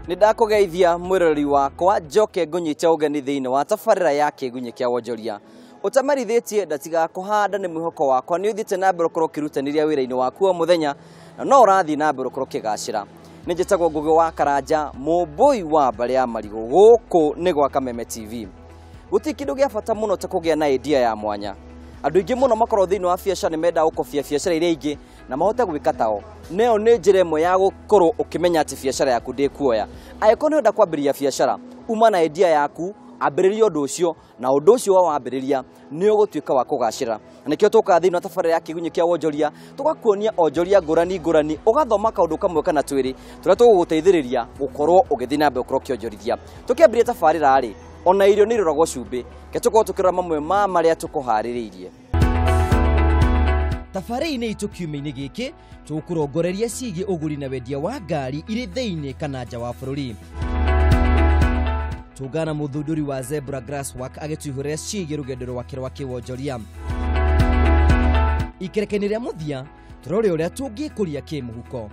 Nĩndakũgeithia mwĩroreri wakwa njoke ngũnyite ũgeni thĩinĩ wa tabarĩra ya Kĩgunyĩ kĩa Wonjoria. Ũtamarithĩtie ndatigakũhanda nĩ mwĩhoko wakwa nĩ ũthiĩte na mbere ũkorwo ũkĩrutanĩria wĩra-inĩ waku o mũthenya na no ũrathiĩ na mbere ũkorwo ũkĩgacĩra. Nĩ njĩtagwo Ngũgĩ wa Karanja, mũmbũi wa mbarĩ ya marigũ, gũkũ nĩ gwa Kameme TV. Gũtirĩ kĩndũ gĩa bata mũno ta kũgĩa na idea ya mwanya. Andũ aingĩ mũno makorwo thĩinĩ wa biacara nĩ mendaga gũkobia biacara iria ingĩ na mahote gwĩka tao. Nayo nĩ njĩra ĩmwe ya gũkorwo ũkĩmenya atĩ biacara yaku ndĩkuoya. Angĩkorwo nĩ ũrenda kwambĩrĩria biacara, uma na idea yaku, ambĩrĩria ũndũ ũcio, na ũndũ ũcio wa wambĩrĩria nĩ ũgũtuĩka wa kũgacĩra. Na nĩkĩo tũkaga thĩinĩ wa tabarĩra ya Kĩgunyĩ kĩa Wonjoria, tũgakuonia onjoria ngũrani ngũrani, ũgathoma kaũndũ kamwe kana twĩrĩ tũrĩa tũgũgũteithĩrĩria gũkorwo ũgĩthiĩ na mbere gũkorwo ũkĩonjorithia. Tũkĩambĩrĩria tabarĩra rĩ, ona irio nĩ iroragwo cumbĩ, ke tũkorwo tũkĩrora mamwe ma marĩa tũkũharĩrĩirie. Tabarĩra-inĩ itũ kiumia-inĩ gĩkĩ tũkũrongoreria ciĩgiĩ ũgũri na wendia wa ngari irĩ thĩinĩ kana nja wa bũrũri. Tũngana mũthundũri wa Zebra Glasswork agĩtũihũrĩra ciĩgiĩ rũgendo rwake rwa kĩwonjoria. Ikereka-inĩ rĩa mũthia tũrore ũrĩa tũngĩkũria kĩmũhuko.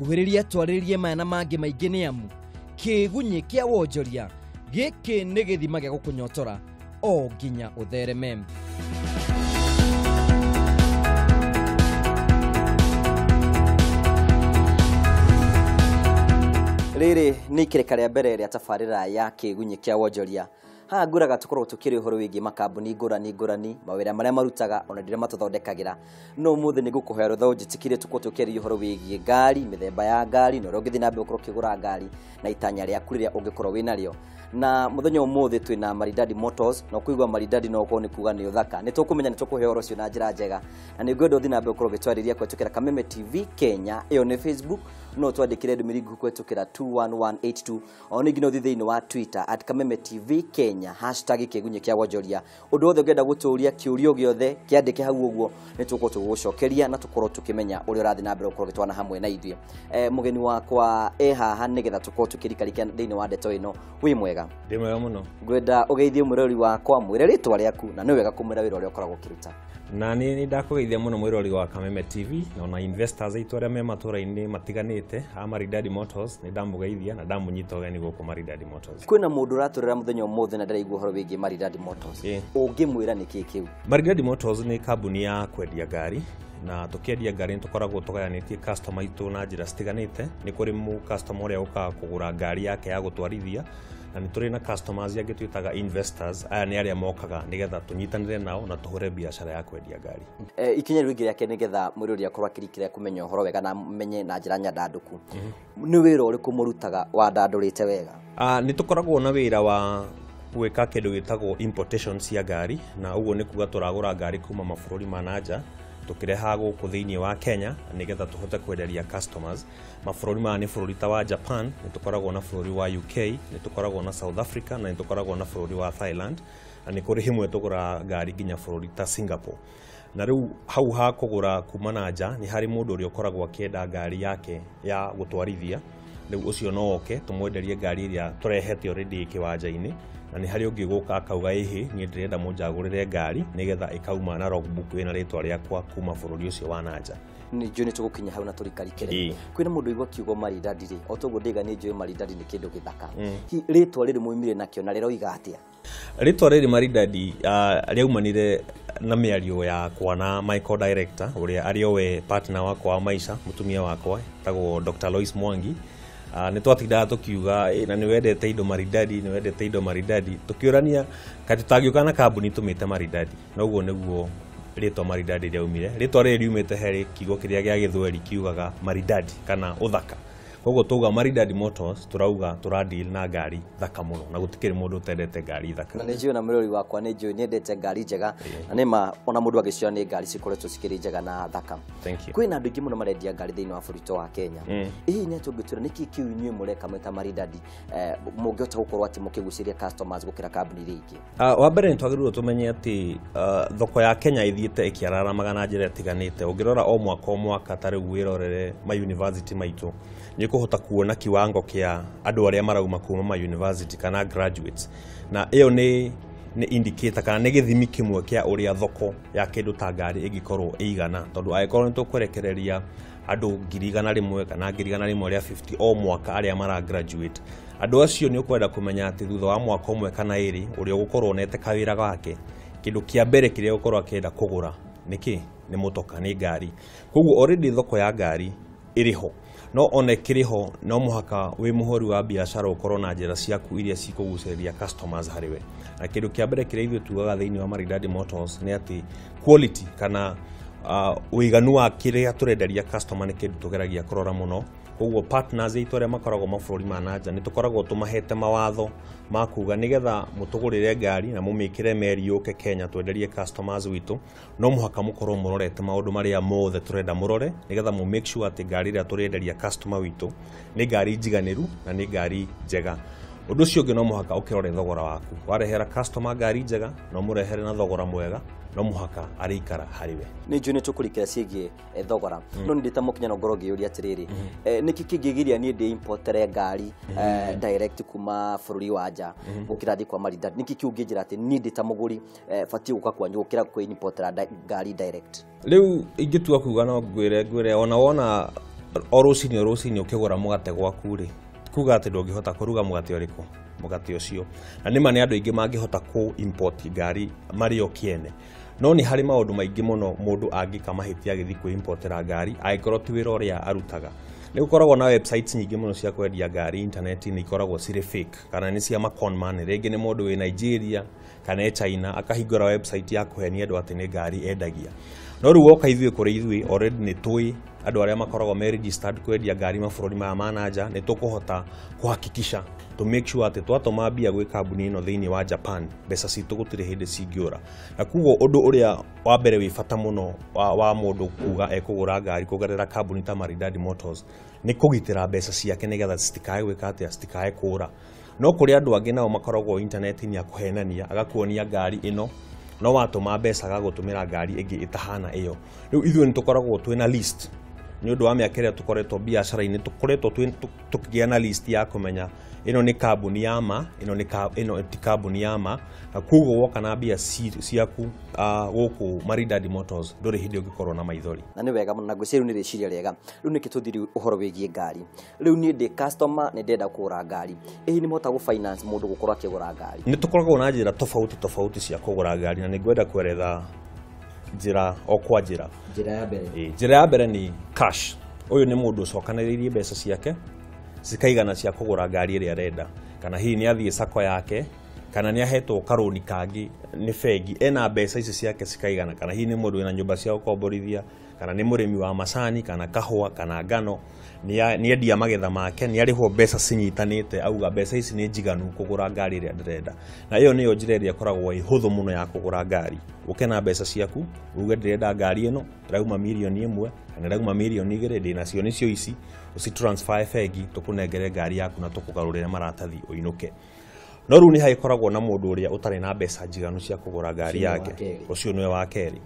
Kuhĩrĩria twarĩrĩrie maya na mangĩ maingĩ nĩ amu Kĩgunyĩ kĩa Wonjoria gĩkĩ nĩ gĩthima gĩa gũkũnyotora o nginya ũthereme. Rĩrĩ nĩ ikereka rĩa mbere rĩa tabarĩra ya Kĩgunyĩ kĩa Wonjoria. Haha ngũraga tũkorwo tũkĩrĩ ũhoro wĩgiĩ makambuni ngũrani ngũrani, mawĩra marĩa marutaga ona ndĩrĩa matũthondekagĩra. No ũmũthĩ nĩ ngũkũhoya rũtha ũnjĩtĩkĩrie tũkorwo tũkĩarĩria ũhoro wĩgiĩ ngari, mĩthemba ya ngari, na ũrĩa ũngĩthiĩ na mbere gũkorwo ũkĩgũra ngari na itanya rĩaku rĩrĩa ũngĩkorwo wĩnarĩo. Na mũthenya ũmũthĩ twĩna Maridadi Motors, na ũkũigua Maridadi no ũkorwo nĩ kuga nĩ ũthaka. Nĩ tũkũmenya nĩ tũkũhe ũhoro ũcio na njĩra njega. Na nĩ ngwenda ũthiĩ na mbere gũkorwo ũgĩtwarĩria kũhetũkĩra Kameme TV Kenya, ĩyo nĩ Facebook, no twandĩkĩre ndũmĩrĩri nguhĩ kũhetũkĩra 21182, o ningĩ no ũthiĩ thĩinĩ wa Twitter at Kameme TV Kenya, hashtag Kĩgunyĩ kĩa Wonjoria. Ũndũ wothe ũngĩenda gũtũũria, kĩũria gĩothe kĩandĩke hau ũguo, nĩ tũgũkorwo tũgĩgũcokeria na tũkorwo tũkĩmenya ũrĩa ũrathiĩ na mbere gũkorwo ũgĩtwana hamwe na ithuĩ. Mũgeni wakwa e haha nĩgetha tũkorwo tũkĩrikarika thĩinĩ wa ndeto ĩno. Wĩ mwega? Ndĩ mwega mũno. Ngwenda ũgeithie mwĩrori wakwa, mwĩre rĩtwa rĩaku na nĩ wega kũmwĩra wĩra ũrĩa ũkoragwo ũkĩruta. Na nĩ nĩ ndakũgeithia mũno mwĩrori wa Kameme TV na ona investors aitũ arĩa me matũra-inĩ matiganĩte a Maridadi Motors, nĩ ndamũgeithia na ndamũnyita ũgeni gũkũ Maridadi Motors. Kwĩna mũndũ ũratũrĩra mũthenya ũmũthĩ na ndaraigua ũhoro wĩgiĩ Maridadi Motors. Ũngĩmwĩra nĩ kĩĩ kĩu? Maridadi Motors nĩ kambuni ya kwendia ngari, na tũkĩendia ngari nĩ tũkoragwo tũgayanĩtie customer aitũ na njĩra citiganĩte. Nĩ kũrĩ mũ customer ũrĩa ũkaga kũgũra ngari yake ya gũtwarithia, na nĩ tũrĩ na customers angĩ twĩtaga investors. Aya nĩ arĩa mokaga nĩgetha tũnyitanĩre nao na tũhũre biacara ya kwendia ngari. Ikinya rĩu rĩngĩ rĩake nĩgetha mwĩrori akorwo akĩrikĩra kũmenya ũhoro wega na amenye na njĩra nyandandũku. Nĩ wĩra ũrĩkũ mũrutaga wandandũrĩte wega? Nĩ tũkoragwo na wĩra wa gwĩka kĩndũ gĩtagwo importation cia ngari, na ũguo nĩ kuga tũragũra ngari kuma mabũrũri ma nanja tũkĩreha gũkũ thĩinĩ wa Kenya nĩgetha tũhote kwenderia customers. Mabũrũri maya nĩ bũrũri ta wa Japan, nĩ tũkoragwo na bũrũri wa UK, nĩ tũkoragwo na South Africa, na nĩ tũkoragwo na bũrũri wa Thailand, na nĩ kũrĩ himwe tũgũraga ngari nginya bũrũri ta Singapore. Na rĩu hau ha kũgũra kuma na nja nĩ harĩ mũndũ ũrĩa ũkoragwo akĩenda ngari yake ya gũtwarithia. Rĩu ũcio no oke tũmwenderie ngari ĩrĩa tũrehete already kĩwanja-inĩ, na nĩ harĩ ũngĩ gũka akauga ĩhĩ, niĩ ndĩrenda mũnjagũrĩre ngari nĩgetha ĩkauma na logbook ĩna rĩtwa rĩakwa kuma bũrũri ũcio wa nanja. Nĩ njũĩ nĩ tũgũkinya hau na tũrikarikĩre. Kwĩna mũndũ ũigua kiugo Maridadi rĩ, o toguo ndĩga nĩ njũĩ Maridadi nĩ kĩndũ gĩthaka. Rĩtwa rĩrĩ mwaumire nakĩo na rĩroiga atĩa? Rĩtwa rĩrĩ Maridadi rĩaumanire na mĩario yakwa na my co-director ũrĩa arĩ o we partner wakwa wa maica, mũtumia wakwa etagwo Dr. Lois Mwangi. Nĩ twatindaga tũkiuga na nĩ wendete indo Maridadi, nĩ wendete indo Maridadi, tũkĩũrania kaĩ tũtangĩũka na kambuni tũmĩte Maridadi. Na ũguo nĩguo rĩtwa Maridadi rĩaumire. Rĩtwa rĩrĩ riumĩte harĩ kiugo kĩrĩa gĩa Gĩthweri kiugaga Maridadi kana ũthaka. Koguo tuga Maridadi Motors turauga tura deal na ngari thaka mũno na gũtikĩrĩ mũndũ ũtendete ngari thaka. Na nĩ njũĩ na mũrori wakwa nĩ njũĩ nĩendete ngari njega na nĩ ma ona mũndũ agĩciona nĩ ngari cikoretwo cikĩrĩ njega na thaka. Thank you. Kwĩna andũ aingĩ mũno marendia ngari thĩinĩ wa bũrũri wa Kenya. Hihi nĩ tũngĩtwĩra nĩkĩ kĩu inyuĩ mũreka mwĩ ta Maridadi mũngĩhota gũkorwo atĩ mũkĩgucĩrĩria customers gũkĩra kambuni iria ingĩ? Wa mbere nĩ twagĩrĩirwo tũmenye atĩ thoko ya Kenya ĩthiĩte ĩkĩararamaga na njĩra ĩtiganĩte. Ũngĩrora o mwaka o mwaka ta rĩu wĩrorere ma university maitũ nĩ ũkũhota kuona kiwango kĩa andũ arĩa marauma kuma ma university kana graduates, na ĩyo nĩ indicator kana nĩ gĩthimi kĩmwe kĩa ũrĩa thoko ya kĩndũ ta ngari ĩngĩkorwo ĩigana, tondũ angĩkorwo nĩ tũkũrekereria Andũ 100,000 kana 150,000 o mwaka arĩa mara graduate. Andũ acio nĩ ũkwenda kũmenya atĩ thutha wa mwaka ũmwe kana ĩrĩ, ũrĩa ũgũkorwo onete kawĩra gake, kĩndũ kĩa mbere kĩrĩa ũgũkorwo akĩenda kũgũra nĩ kĩ? Nĩ mũtoka, nĩ ngari. Koguo already thoko ya ngari ĩrĩ ho. No ona ĩkĩrĩ ho, no mũhaka wĩ mũhũri wa biacara ũkorwo na njĩra ciaku iria cikũgucĩrĩria customers harĩ we. Na kĩndũ kĩa mbere kĩrĩa ithuĩ tugaga thĩinĩ wa Maridadi Motors nĩ atĩ quality kana ũiganu wa kĩrĩa tũrenderia customer nĩ kĩndũ tũgeragia kũrora mũno. Koguo partners aitũ arĩa makoragwo mabũrũri ma nanja nĩ tũkoragwo tũmahete mawatho ma kuga nĩgetha mũtũgũrĩre ngari na mũmĩkĩre meri yũke Kenya twenderie customers witũ, no mũhaka mũkorwo mũrorete maũndũ marĩa mothe tũrenda mũrore nĩgetha mũ make sure atĩ ngari ĩrĩa tũrenderia customer witũ nĩ ngari njiganĩru na nĩ ngari njega. Ũndũ ũcio ũngĩ, no mũhaka ũkĩrore thogora waku. Warehera customer ngari njega no mũrehere na thogora mwega, no mũhaka arĩikara harĩ we. Nĩ njũĩ nĩ tũkũrikĩra ciĩgiĩ thogora, no nĩ ndĩta mũkinya no ngorwo ngĩyũria atĩrĩrĩ, nĩkĩ kĩngĩgiria niĩ ndĩ importere ngari direct kuma bũrũri wa nja gũkĩra thiĩ kwa Maridadi? Nĩkĩ kĩu ũngĩnjĩra atĩ niĩ ndĩ ta mũgũri batiĩ gũka kwanyu gũkĩra kwĩ importera ngari direct? Rĩu ingĩtua kuga no ngwĩre ona wona o rũcinĩ o rũcinĩ ũkĩgũra mũgate gwaku rĩ, kuga atĩ ndũngĩhota kũruga mũgate ũrĩkũ, mũgate ũcio. Na nĩma nĩ andũ aingĩ mangĩhota kũ import ngari marĩ o kĩene, no nĩ harĩ maũndũ maingĩ mũno mũndũ angĩka mahĩtia agĩthiĩ kwĩ importera ngari angĩkorwo ti wĩra ũrĩa arutaga. Nĩ gũkoragwo na websites nyingĩ mũno cia kwendia ngari intaneti-inĩ, ikoragwo cirĩ fake kana nĩ cia maconman. Rĩngĩ nĩ mũndũ wĩ Nigeria kana e China akahingũra website ya kũhenia andũ atĩ nĩ ngari endagia. No rĩu woka ithuĩ, kũrĩ ithuĩ already nĩ tũĩ andũ arĩa makoragwo me registered kwendia ngari mabũrũri maya ma nanja. Nĩ tũkũhota kũhakikisha to make sure atĩ twatũma mbia gwĩ kambuni ĩno thĩinĩ wa Japan, mbeca citũ gũtirĩ hĩndĩ cingĩũra. Na koguo ũndũ ũrĩa wa mbere wĩ bata mũno wa mũndũ kuga ekũgũra ngari kũgerera kambuni ta Maridadi Motors nĩ kũgitĩra mbeca ciake nĩgetha citikae gwĩka atĩa, citikae kũũra. No kũrĩ andũ angĩ nao makoragwo intaneti-inĩ a kũhenania, agakuonia ngari ĩno, no watũma mbeca agagũtũmĩra ngari ĩngĩ ĩtahana ĩyo. Rĩu ithuĩ nĩ tũkoragwo twĩna list. Nĩ ũndũ wa mĩaka ĩrĩa tũkoretwo biacara-inĩ, tũkoretwo tũkĩgĩa na list ya kũmenya ĩno nĩ kambuni ya ma, ĩno ti kambuni ya ma. Na koguo woka na mbia ciaku gũkũ Maridadi Motors, ndũrĩ hĩndĩ ũngĩkorwo na maithori. Na nĩ wega mũno, na ngwĩciria rĩu nĩ rĩciria rĩega. Rĩu nĩkĩ tũthiĩ rĩu ũhoro wĩgiĩ ngari. Rĩu niĩ ndĩ customer, nĩ ndĩrenda kũgũra ngari, ĩ hihi nĩ mũhota gũ finance mũndũ gũkorwo akĩgũra ngari? Nĩ tũkoragwo na njĩra tofauti tofauti cia kũgũra ngari, na nĩ ngwenda kweretha njĩra o kwa njĩra. Njĩra ya mbere. Njĩra ya mbere nĩ cash. Ũyũ nĩ mũndũ ũcokanĩrĩirie mbeca ciake cikaigana cia kũgũra ngari ĩrĩa arenda, kana hihi nĩ athiĩ sacco yake, kana nĩ ahetwo karũni kangĩ nĩ bengi, ena mbeca ici ciake cikaigana, kana hihi nĩ mũndũ wĩna nyũmba cia gũkomborithia, kana nĩ mũrĩmi wa macani kana kahũa kana ngano, nĩ endia magetha make, nĩ arĩhwo mbeca cinyitanĩte, auga mbeca ici nĩ njiganu kũgũra ngari ĩrĩa ndĩrenda. Na ĩyo nĩyo njĩra ĩrĩa ĩkoragwo ĩ hũthũ mũno ya kũgũra ngari. Ũke na mbeca ciaku, uge ndĩrenda ngari ĩno ĩrauma 1 mirioni kana ĩrauma 2 mirioni, ndĩnacio nĩcio ici, ũci transfer bengi, tũkũnengere ngari yaku na tũkũgarũrĩre maratathi ũinũke. No rĩu nĩ hagĩkoragwo na mũndũ ũrĩa ũtarĩ na mbeca njiganu cia kũgũra ngari Ũcio nĩwe yake. wa kerĩ. Ũcio nĩwe wa kerĩ.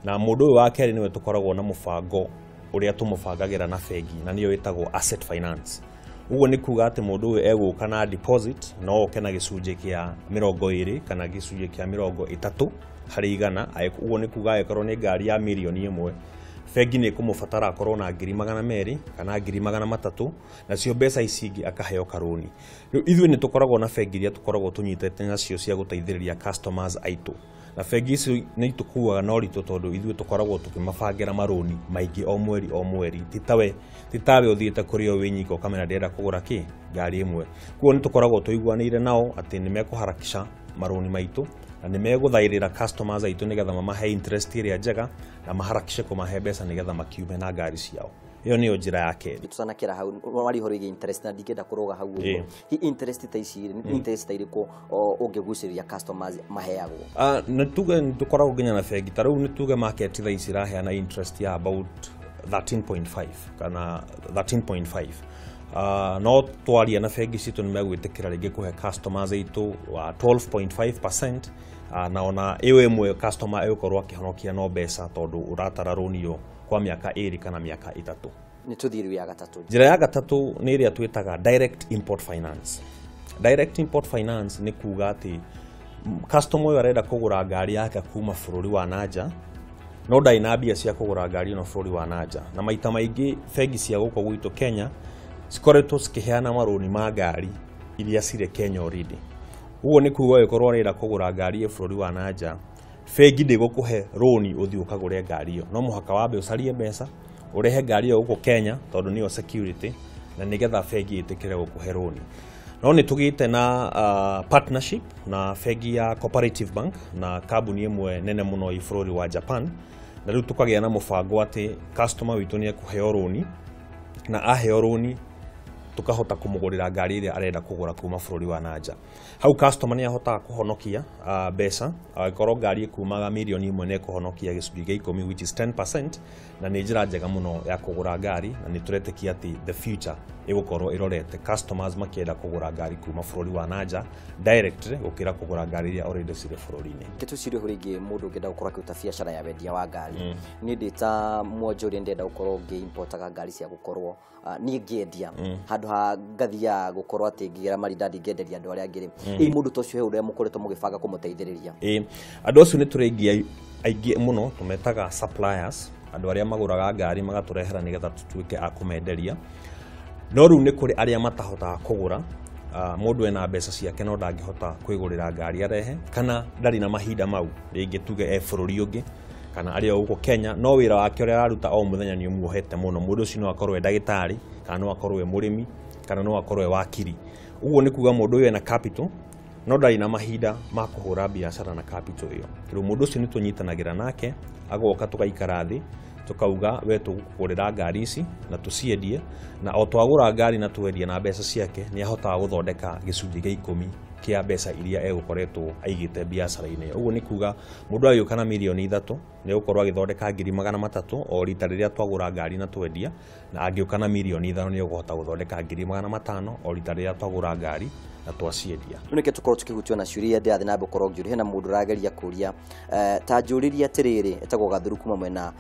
Na mũndũ ũyũ wa kerĩ nĩwe tũkoragwo na mũbango ũrĩa tũmũbangagĩra na bengi, na nĩyo ĩtagwo asset finance. Ũguo nĩ kuga atĩ mũndũ ũyũ egũka na deposit, no oke na gĩcunjĩ kĩa 20 kana gĩcunjĩ kĩa 30%. Ũguo nĩ kuga angĩkorwo nĩ ngari ya 1 mirioni, bengi nĩ ĩkũmũbatara akorwo na 200,000 kana 300,000, nacio mbeca ici ingĩ akaheo karũni. Rĩu ithuĩ nĩ tũkoragwo na bengi iria tũkoragwo tũnyitĩte nacio cia gũteithĩrĩria customers aitũ, na bengi icio nĩ itũkuaga na ũritũ tondũ ithuĩ tũkoragwo tũkĩmabangĩra marũni maingĩ o mweri o mweri, ti tawe ũthiĩte kũrĩ o wĩ nyika ũkamenya ndĩrenda kũgũra kĩ ngari ĩmwe. Koguo nĩ tũkoragwo tũiguanĩire nao atĩ nĩ mekũharakisha marũni maitũ na nĩ megũthaĩrĩra customers aitũ nĩgetha mamahe interest ĩrĩa njega na maharakishe kũmahe mbeca nĩgetha makiume na ngari ciao. Ĩyo nĩyo njĩra ya kerĩ. Tũtanakĩra hau, wari ũhoro wĩgiĩ interest na ndingĩenda kũrũga hau ũguo. Hi interest ta ici rĩ, nĩ interest ta irĩkũ ũngĩgucĩrĩria customers maheagwo? Nĩ tuge nĩ tũkoragwo nginya na bengi. Ta rĩu nĩ tuge market thaa ici iraheana interest ya about 13.5 kana 13.5. No twaria na bengi citũ nĩ megwĩtĩkĩra rĩngĩ kũhe customers aitũ wa 12.5%, na ona ĩyo ĩmwe customer egũkorwo akĩhonokia no mbeca tondũ ũratara rũni ĩyo kwa mĩaka 2 kana mĩaka 3. Nĩ tũthiĩ rĩu ya gatatũ. Njĩra ya gatatũ nĩ ĩrĩa twĩtaga direct import finance. Direct import finance nĩ kuga atĩ customer ũyũ arenda kũgũra ngari yake kuma bũrũri wa nanja. no ndarĩ na mbia cia kũgũra ngari ĩno bũrũri wa nanja. Na maita maingĩ bengi cia gũkũ gwitũ Kenya cikoretwo cikĩheana marũni ma ngari iria cirĩ Kenya already. Ũguo nĩ kuga ũngĩkorwo ũrenda kũgũra ngari ĩ bũrũri wa nanja, bengi ndĩgũkũhe rũni ũthiĩ ũkagũre ngari ĩyo. No mũhaka wambe ũcarie mbeca ũrehe ngari ĩyo gũkũ Kenya tondũ nĩyo security, na nĩgetha bengi ĩtĩkĩre gũkũhe rũni. No nĩ tũgĩte na partnership na bengi ya Cooperative Bank na kambuni ĩmwe nene mũno ĩ bũrũri wa Japan, na rĩu tũkagĩa na mũbango atĩ customer witũ nĩ ekũheo rũni, na aheo rũni tukahota kumugurira ngari ĩrĩa arenda kũgũra kuma bũrũri wa nanja. Hau customer nĩ ahotaga kũhonokia mbeca, angĩkorwo ngari ĩkumaga mirioni 1 nĩ ekũhonokia gĩcunjĩ kĩa 10, which is 10%, na nĩ njĩra njega mũno ya kũgũra ngari, na nĩ tũretĩkia atĩ the future ĩgũkorwo ĩrorete customers makĩenda kũgũra ngari kuma bũrũri wa nanja directly gũkĩra kũgũra ngari iria already cirĩ bũrũri-inĩ. Tũcirie hau rĩngĩ mũndũ ũngĩenda gũkorwo akĩruta biacara ya wendia wa ngari. Niĩ ndĩ ta mwonjoria ndĩrenda gũkorwo ngĩ-importaga ngari cia gũkorwo niĩ ngĩendia handũ ha ngathiaga gũkorwo atĩ ngĩgĩra maridadi ngĩenderia andũ arĩa angĩ rĩ, ĩ mũndũ ta ũcio he ũrĩa mũkoretwo mũgĩbanga kũmũteithĩrĩria? Ĩ andũ acio nĩ tũraingia aingĩ mũno, tũmetaga suppliers, andũ arĩa magũraga ngari magatũrehera nĩgetha tũtuĩke a kũmenderia. No rĩu nĩ kũrĩ arĩa matahotaga kũgũra. Mũndũ ena mbeca ciake no ndangĩhota kwĩgũrĩra ngari arehe, kana ndarĩ na mahinda mau, rĩngĩ tuge e bũrũri ũngĩ kana arĩ o gũkũ Kenya, no wĩra wake ũrĩa araruta o mũthenya nĩ ũmuohete mũno. Mũndũ ũcio no akorwo e ndagĩtarĩ, kana no akorwo e mũrĩmi, kana no akorwo e wakiri. Ũguo nĩ kuga mũndũ ũyũ ena capital no ndarĩ na mahinda ma kũhũra biacara na capital ĩyo. Rĩu mũndũ ũcio nĩ tũnyitanagĩra nake, agoka tũgaikara thĩ tukauga we tũgũkũgũrĩra ngari ici na tũciendie, na o twagũra ngari na twendie na mbeca ciake nĩ ahotaga gũthondeka gĩcunjĩ kĩa 10 kĩa mbeca iria egũkoretwo aigĩte biacara-inĩ. Ũguo nĩ kuga mũndũ agĩũka na mirioni 3 nĩ egũkorwo agĩthondeka 300,000 o rita rĩrĩa twagũra ngari na twendia, na angĩũka na mirioni 5 nĩ egũhota gũthondeka 500,000 o rita rĩrĩa twagũra ngari na twaciendia. Rĩu nĩkĩo tũkorwo tũkĩhutio na ciũria iria ndĩrathiĩ na mbere gũkorwo ngĩũria. Hena mũndũ ũrageria kũria, ta njũrĩrie atĩrĩrĩ, etagwo Gathuru kuma mwena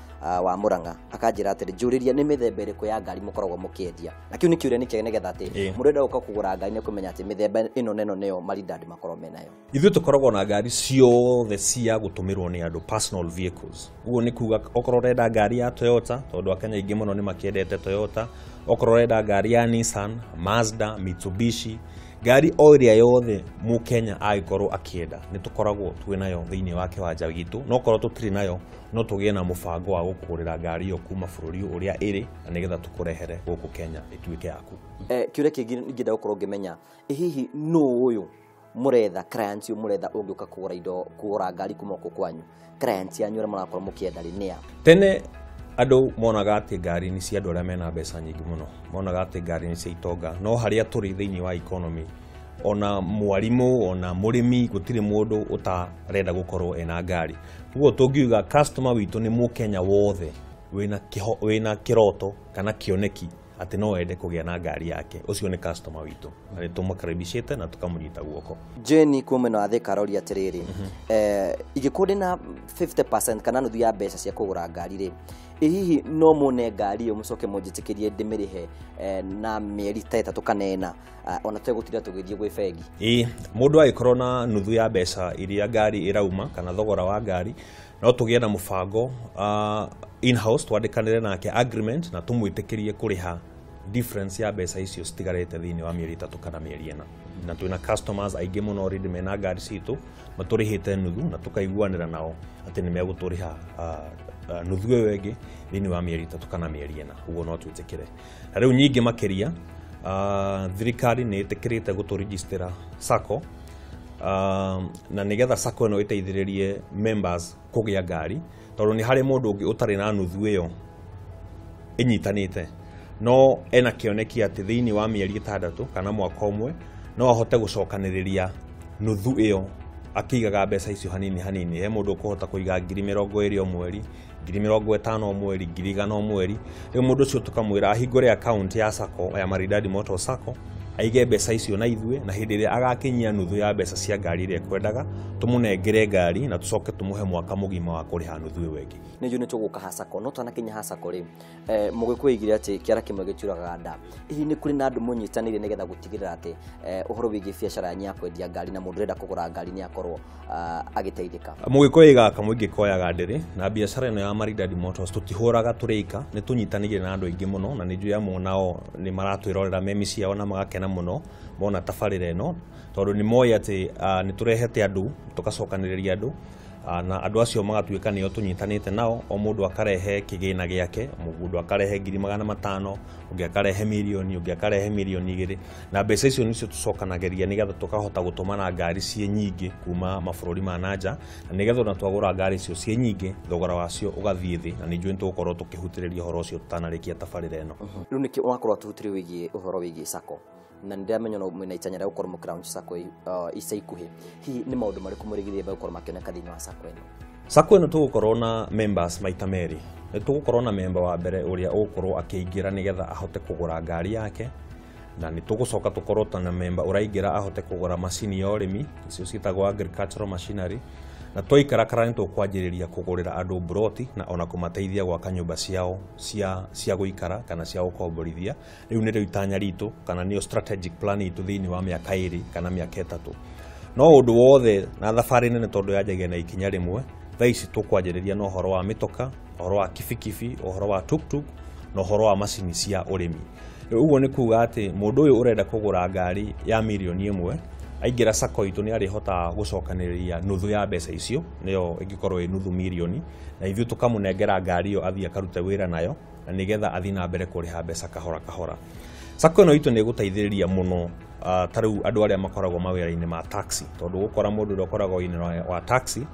wa Murang'a, akanjĩra atĩrĩ, njũrĩria nĩ mĩthemba ĩrĩkũ ya ngari mũkoragwo mũkĩendia. Na kĩu nĩ kĩũria nĩkĩo nĩgetha atĩ mũndũ ũrenda gũka kũgũra ngari nĩ kũmenya atĩ mĩthemba ĩno na ĩno nĩyo maridadi makoragwo menayo. Ithuĩ tũkoragwo na ngari ciothe cia gũtũmĩrwo nĩ andũ, personal vehicles. Ũguo nĩ kuga okorwo ũrenda ngari ya Toyota, tondũ Akenya aingĩ mũno nĩ makĩendete Toyota, okorwo ũrenda ngari ya Nissan, Mazda, Mitsubishi, ngari o ĩrĩa yothe mũkenya angĩkorwo akĩenda nĩ tũkoragwo twĩ nayo thĩinĩ wa kĩwanja gitũ. No korwo tũtirĩ nayo, no tũgĩe na mũbango wa gũkũgũrĩra ngari ĩyo kuma bũrũri ũrĩa ĩrĩ, na nĩgetha tũkũrehere gũkũ Kenya ĩtuĩke yaku. Kĩũria kĩngĩ ingĩenda gũkorwo ngĩmenya, ĩ hihi nũ ũyũ mũretha, client ũyũ mũretha ũngĩũka kũgũra indo, kũgũra ngari kuma gũkũ kwanyu, client yanyu arĩa mũrakorwo mũkĩenda rĩ nĩa? Tene andũ monaga atĩ ngari nĩ cia andũ arĩa mena mbeca nyingĩ mũno, monaga atĩ ngari nĩ cia itonga, no harĩa tũrĩ thĩinĩ wa economy, ona mwarimũ ona mũrĩmi gũtirĩ mũndũ ũtarenda gũkorwo ena ngari. Ũguo tũngiuga customer witũ nĩ mũkenya wothe wĩna kĩroto kana kĩoneki atĩ no ende kũgĩa na ngari yake, ũcio nĩ customer witũ, na nĩ tũmũkaribicĩte na tũkamũnyita guoko. Jane kuma mwena wa Thika aroria atĩrĩrĩ, ingĩkorwo ndĩna 50% kana nuthu ya mbeca cia kũgũra ngari rĩ, ĩ hihi no mũne ngari ĩyo mũcoke mũnjĩtĩkĩrie ndĩmĩrĩhe na mĩeri ta 3 kana 4, ona tũtegũtinda tũgĩthiĩ gwĩ bengi? Ĩ mũndũ angĩkorwo na nuthu ya mbeca iria ngari ĩrauma kana thogora wa ngari, no tũgĩe na mũbango in-house twandĩkanĩre nake agreement na tũmwĩtĩkĩrie kũrĩha difference ya mbeca icio citigarĩte thĩinĩ wa mĩeri 3 kana mĩeri 4. Na twĩna customers aingĩ mũno already mena ngari citũ matũrĩhĩte nuthu, na tũkaiguanĩra nao atĩ nĩ megũtũrĩha nuthu ĩyo ĩngĩ thĩinĩ wa mĩeri 3 kana mĩeri 4. Ũguo no twĩtĩkĩre. Na rĩu nyingĩ makĩria, thirikari nĩ ĩtĩkĩrĩte gũtũrigistĩra SACCO, na nĩgetha SACCO ĩno ĩteithĩrĩrie members kũgĩa ngari, tondũ nĩ harĩ mũndũ ũngĩ ũtarĩ na nuthu ĩyo ĩnyitanĩte, no ena kĩoneki atĩ thĩinĩ wa mĩeri 6 kana mwaka ũmwe no ahote gũcokanĩrĩria nuthu ĩyo akĩigaga mbeca icio hanini hanini. He mũndũ ũkũhota kũiga 20,000 o mweri, 50,000 o mweri, 100,000 o mweri. Rĩu mũndũ ũcio tũkamwĩra ahingũre account ya SACCO ya Maridadi Motors SACCO, Aige mbeca icio na ithuĩ, na hĩndĩ ĩrĩa agakinyia nuthu ya mbeca cia ngari ĩrĩa ekwendaga, tũmũnengere ngari na tũcoke tũmũhe mwaka mũgima wa kũrĩha nuthu ĩyo ĩngĩ. Nĩ njũĩ nĩ tũgũka Hasako, no twanakinya Hasako rĩ, mũgĩkũyũ oigire atĩ kĩara kĩmwe gĩtiũragaga nda. Hihi nĩ kũrĩ na andũ mũnyitanĩire nĩgetha gũtigĩrĩra atĩ ũhoro wĩgiĩ biacara yanyu ya kwendia ngari na mũndũ ũrenda kũgũra ngari nĩ akorwo agĩteithĩka? Mũgĩkũyũ aigaga kamũingĩ koyaga ndĩrĩ, na biacara ĩno ya Maridadi Motors tũtihũraga tũrĩ ika, nĩ tũnyitanĩire na andũ aingĩ mũno, na nĩ njũĩ amwe nao nĩ maratwĩrorera me mĩciĩ yao na magakena mũno mona tabarĩra ĩno, tondũ nĩ moĩ atĩ nĩ tũrehete andũ, tũgacokanĩrĩria andũ, na andũ acio magatuĩka nĩo tũnyitanĩte nao. O mũndũ akarehe kĩgĩna gĩake, mũndũ akarehe 500,000, ũngĩ akarehe mirioni, ũngĩ akarehe 2 mirioni, na mbeca icio nĩcio tũcokanagĩria nĩgetha tũkahota gũtũmana ngari ciĩ nyingĩ kuma mabũrũri ma nanja, na nĩgetha ona twagũra ngari icio ciĩ nyingĩ, thogora wacio ũgathiĩ thĩ, na nĩ njũĩ nĩ tũgũkorwo tũkĩhutĩrĩria ũhoro ũcio tũtanarĩkia tabarĩra ĩno. Rĩu nĩkĩ wakorwo tũhutĩrie wĩgiĩ ũhoro wĩgiĩ sacco, na nĩ ndĩramenya no mwĩna itanya rĩa gũkorwo mũkĩlaunch sacco ica ikuhĩ. Hihi nĩ maũndũ marĩkũ mũrĩgĩrĩire megũkorwo makĩoneka thĩinĩ wa sacco ĩno? Sacco ĩno tũgũkorwo na members maita merĩ. Nĩ tũgũkorwo na member wa mbere ũrĩa ũgũkorwo akĩingĩra nĩgetha ahote kũgũra ngari yake, na nĩ tũgũcoka tũkorwo na member ũraingĩra ahote kũgũra macini ya ũrĩmi, icio ciĩtagwo agricultural machinery, na twaikarakara nĩ tũkwanjĩrĩria kũgũrĩra andũ mburoti na ona kũmateithia gwaka nyũmba ciao cia gũikara kana cia gũkomborithia. Rĩu nĩrĩo itanya ritũ, kana nĩyo strategic plan itũ thĩinĩ wa mĩaka 2 kana mĩaka 3. No ũndũ wothe na thabarĩ nene, tondũ yanjagia na ikinya rĩmwe, thaa ici tũkwanjĩrĩria na ũhoro wa mĩtoka, ũhoro wa kibikibi, ũhoro wa tuktuk na ũhoro wa macini cia ũrĩmi. Rĩu ũguo nĩ kuga atĩ mũndũ ũyũ ũrenda kũgũra ngari ya 1 mirioni aingĩra sacco itũ nĩ arĩhotaga gũcokanĩrĩria nuthu ya mbeca icio, nĩyo ĩngĩkorwo ĩ 0.5 mirioni, na ithuĩ tũkamũnengera ngari ĩyo athiĩ akarute wĩra nayo, na nĩgetha athiĩ na mbere kũrĩha mbeca kahora kahora. Sacco ĩno itũ nĩ ĩgũteithĩrĩria mũno ta rĩu andũ arĩa makoragwo mawĩra-inĩ ma taxi, tondũ gũkora mũndũ ũrĩa ũkoragwo wĩra wa taxi,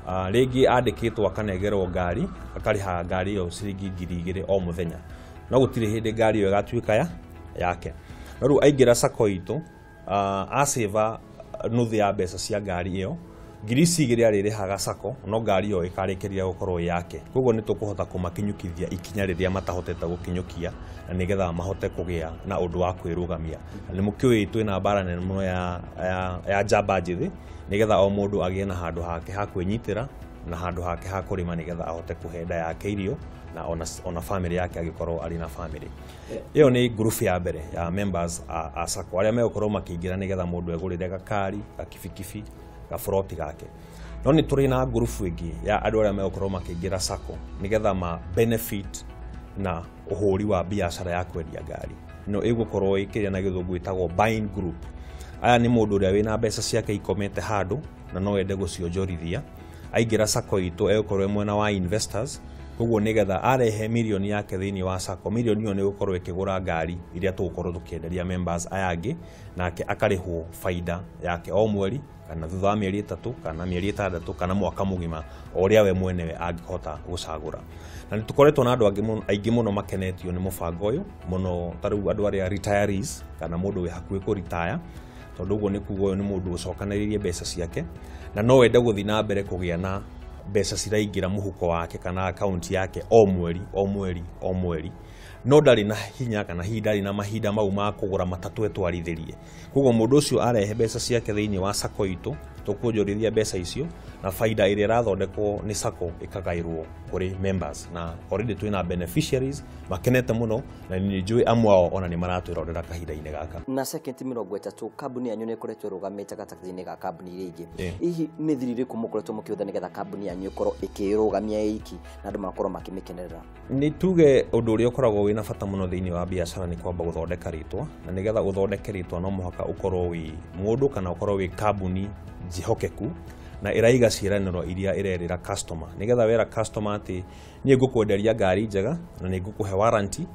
rĩngĩ andĩkĩtwo akanengerwo ngari, akarĩha ngari ĩyo ciringi 2,000 o mũthenya, no gũtirĩ hĩndĩ ngari ĩyo ĩgatuĩka ya yake. No rĩu aingĩra sacco itũ, acĩva nuthu ya mbeca cia ngari ĩyo, 2,000 arĩrĩhaga sacco, no ngari ĩyo ĩkarĩkĩria gũkorwo ĩ yake. Koguo nĩ tũkũhota kũmakinyũkithia ikinya rĩrĩa matahotete gũkinyũkia, na nĩgetha mahote kũgĩa na ũndũ wa kwĩrũgamia. Na nĩ mũkĩũĩ twĩna mbara nene mũno ya njamba njĩthĩ, nĩgetha o mũndũ agĩe na handũ hake ha kwĩnyitĩra na handũ hake ha kũrĩma, nĩgetha ahote kũhe nda yake irio na ona family yake angĩkorwo arĩ na family. Ĩyo nĩ group ya mbere ya members a sacco arĩa megũkorwo makĩingĩra nĩgetha mũndũ egũrĩre gakari, gakibikibi, gaburoti gake. No nĩ tũrĩ na group ĩngĩ ya andũ arĩa megũkorwo makĩingĩra sacco nĩgetha ma benefit na ũhũri wa biacara ya kwendia ngari. Ĩno ĩgũkorwo ĩkĩrĩa na gĩthũngũ ĩtagwo buying group. Aya nĩ mũndũ ũrĩa wĩna mbeca ciake ikomete handũ na no ende gũcionjorithia. Aingĩra sacco itũ egũkorwo e mwena wa investors, koguo nĩgetha arehe mirioni yake thĩinĩ wa sacco, mirioni ĩyo nĩ ĩgũkorwo ĩkĩgũra ngari iria tũgũkorwo tũkĩenderia members aya angĩ, nake akarĩhwo baida yake o mweri, kana thutha wa mĩeri 3, kana mĩeri 6, kana mwaka mũgima, o ũrĩa we mwenewe angĩhota gũcagũra. Na nĩ tũkoretwo na andũ aingĩ mũno makenetio nĩ mũbango ũyũ mũno, ta rĩu andũ arĩa retirees kana mũndũ wĩ hakuhĩ kũritaya, tondũ ũguo nĩ kuga ũyũ nĩ mũndũ ũcokanĩrĩirie mbeca ciake na no ende gũthiĩ na mbere kũgĩa na mbeca ciraingĩra mũhuko wake kana akaunti yake o mweri o mweri o mweri, no ndarĩ na hinya kana hihi ndarĩ na mahinda mau ma kũgũra matatũ etwarithĩrie. Koguo mũndũ ũcio arehe mbeca ciake thĩinĩ wa sacco itũ, tũkuonjorithia mbeca icio, na baida ĩrĩa ĩrathondekwo nĩ sacco ĩkagaĩrwo kũrĩ members. Na already twĩna beneficiaries makenete mũno, na nĩ njũĩ amwe ao ona nĩ maratwĩrorera kahinda-inĩ gaka. Na sekendi 30, kambuni yanyu nĩ ĩkoretwo ĩrũgamĩte gatagatĩ-inĩ ga kambuni iria ingĩ. Yeah. Hihi nĩ thiri irĩkũ mũkoretwo mũkĩhũthĩra nĩgetha kambuni yanyu ĩkorwo ĩkĩrũgamia ĩ iki na andũ makorwo makĩmĩkenerera? Nĩ tuge ũndũ ũrĩa ũkoragwo wĩna bata mũno thĩinĩ wa biacara nĩ kwamba gũthondeka rĩtwa, na nĩgetha ũthondeke rĩtwa no mũhaka ũkorwo wĩ mũndũ kana ũkorwo wĩ kambuni njĩhokeku na ĩraiga ciĩranĩro iria ĩrerĩra customer, nĩgetha wera customer atĩ niĩ ngũkwenderia ngari njega na nĩ ngũkũhe warranty,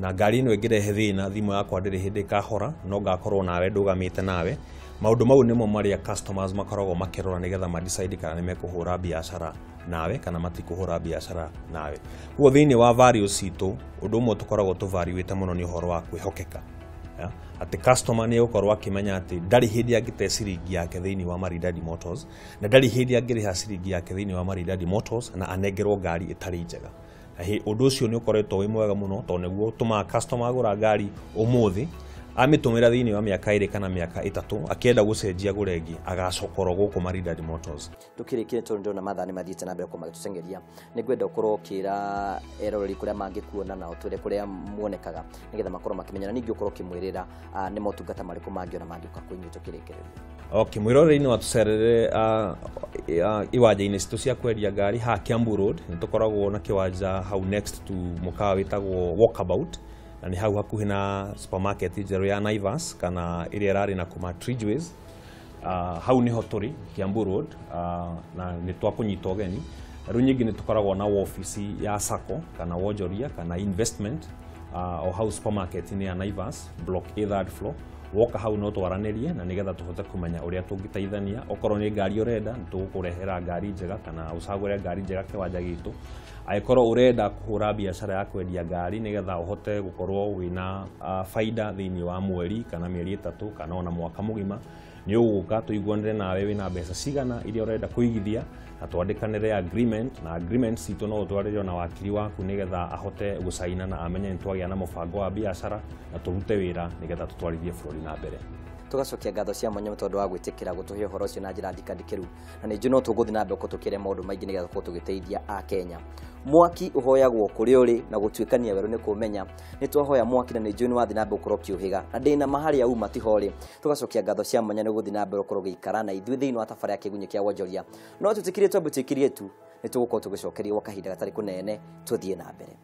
na ngari ĩno ĩngĩrehe thĩna, thimũ yakwa ndĩrĩ hĩndĩ ĩkahora, no ngakorwo nawe ndũgamĩte nawe. Maũndũ mau nĩmo marĩa customers makoragwo makĩrora nĩgetha ma decide kana nĩ mekũhũra biacara nawe kana matikũhũra biacara nawe. Koguo thĩinĩ wa values citũ, ũndũ ũmwe tũkoragwo tũvaluĩte mũno nĩ ũhoro wa kwĩhokeka. Ya, atĩ customer nĩ egũkorwo akĩmenya atĩ ndarĩ hĩndĩ angĩte ciringi yake thĩinĩ wa Maridadi Motors, na ndarĩ hĩndĩ angĩrĩha ciringi yake thĩinĩ wa Maridadi Motors na anengerwo ngari ĩtarĩ njega. Na ũndũ ũcio nĩ ũkoretwo wĩ mwega mũno, tondũ nĩguo ũtũmaga customer agũra ngari ũmũthĩ Amĩtũmĩra thĩinĩ wa mĩaka 2 kana mĩaka 3 akĩenda gũcenjia gũre ĩngĩ, agacokorwo gũkũ Maridadi Motors. Tukirikie tondu ndona mathaa nĩ mathiĩte na mbere gũkorwo magĩtũcengeria, nĩ ngwenda ũkorwo ũkĩra eroreri kũrĩa mangĩkuona na ũtwĩre kũrĩa muonekaga nĩgetha makorwo makĩmenya, na ningĩ ũkorwo ũkĩmwĩrĩra nĩ motungata marĩkũ mangĩona mangĩũka kwĩ inyuĩ tũkĩrĩkĩrĩria. Okay, mwĩroreri no atũcerere iwanja-inĩ citũ cia kwendia ngari haha Kiambu Road. Nĩ tũkoragwo na kĩwanja hau next to mũkawa wĩtagwo Walkabout, na nĩ hau hakuhĩ na supermarket njerũ ya Naivas kana ĩrĩa ĩrarĩ na kuma Tridgeways. Hau nĩho tũrĩ Kiambu Road, na nĩ twakũnyita ũgeni. Rĩu nyingĩ nĩ tũkoragwo na wabici ya sacco kana wonjoria kana investment, o hau supermarket-inĩ ya Naivas, block A, third floor. Woka hau no twaranĩrie na nĩgetha tũhote kũmenya ũrĩa tũngĩteithania. Okorwo nĩ ngari ũrenda, nĩ tũgũkũrehera ngari njega kana ũcagũre ngari njega kĩwanja gitũ. Angĩkorwo ũrenda kũhũra biacara ya kwendia ngari nĩgetha ũhote gũkorwo wĩna baida thĩinĩ wa mweri kana mĩeri 3 kana ona mwaka mũgima, nĩ ũgũka tũiguanĩre nawe wĩna mbeca cigana iria ũrenda kũigithia, na twandĩkanĩre agreement, na agreement citũ no ũtwarĩre ona wakiri waku nĩgetha ahote gũcaina na amenye nĩ twagĩa na mũbango wa biacara na tũrute wĩra nĩgetha tũtwarithie bũrũri na mbere. Tugacokia ngatho cia mwanya tondu wa gwitikira gutuhe uhoro ucio na njira ndikandikĩru, na nĩ njũĩ no tũgũthiĩ na mbere kũtũkĩre maũndũ maingĩ nĩgetha tũkorwo tũgĩteithia Akenya. Mwaki ũhoyagwo kũrĩa ũrĩ na gũtuĩkania werũ nĩ kũmenya. Nĩ twahoya mwaki na nĩ njũĩ nĩ wathiĩ na mbere gũkorwo ũkĩũhĩga, na ndĩna ma harĩa uma tiho rĩ. Tũgacokia ngatho cia mwanya nĩ gũthiĩ na mbere gũkorwo ũgĩikara na ithuĩ thĩinĩ wa tabarĩra ya Kĩgunyĩ kĩa Wonjoria. No tũtĩkĩrie twambe twĩkirie tu, nĩ tũgũkorwo tũgĩcokeria gwa kahinda gatarĩ kũnene, tũthiĩ na mbere.